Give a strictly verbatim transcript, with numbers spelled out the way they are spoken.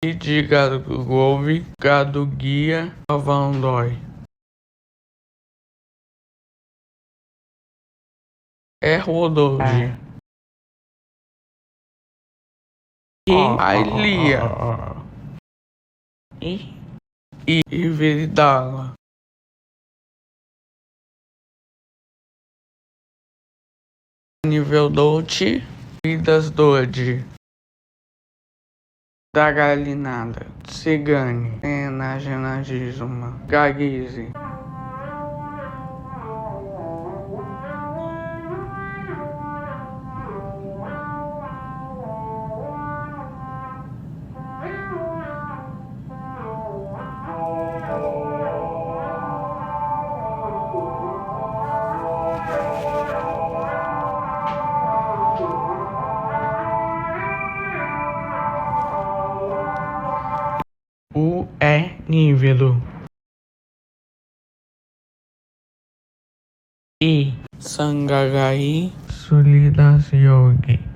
Iji gadu govi, gadu gia, avan doi. Erro doji. I ailia. I, i iviridala. Nivel dochi, vidas doji. Dagalinada, tsigani, enajenajizuma, gagizi. U e nivilu. I sangagai sulidas yogi.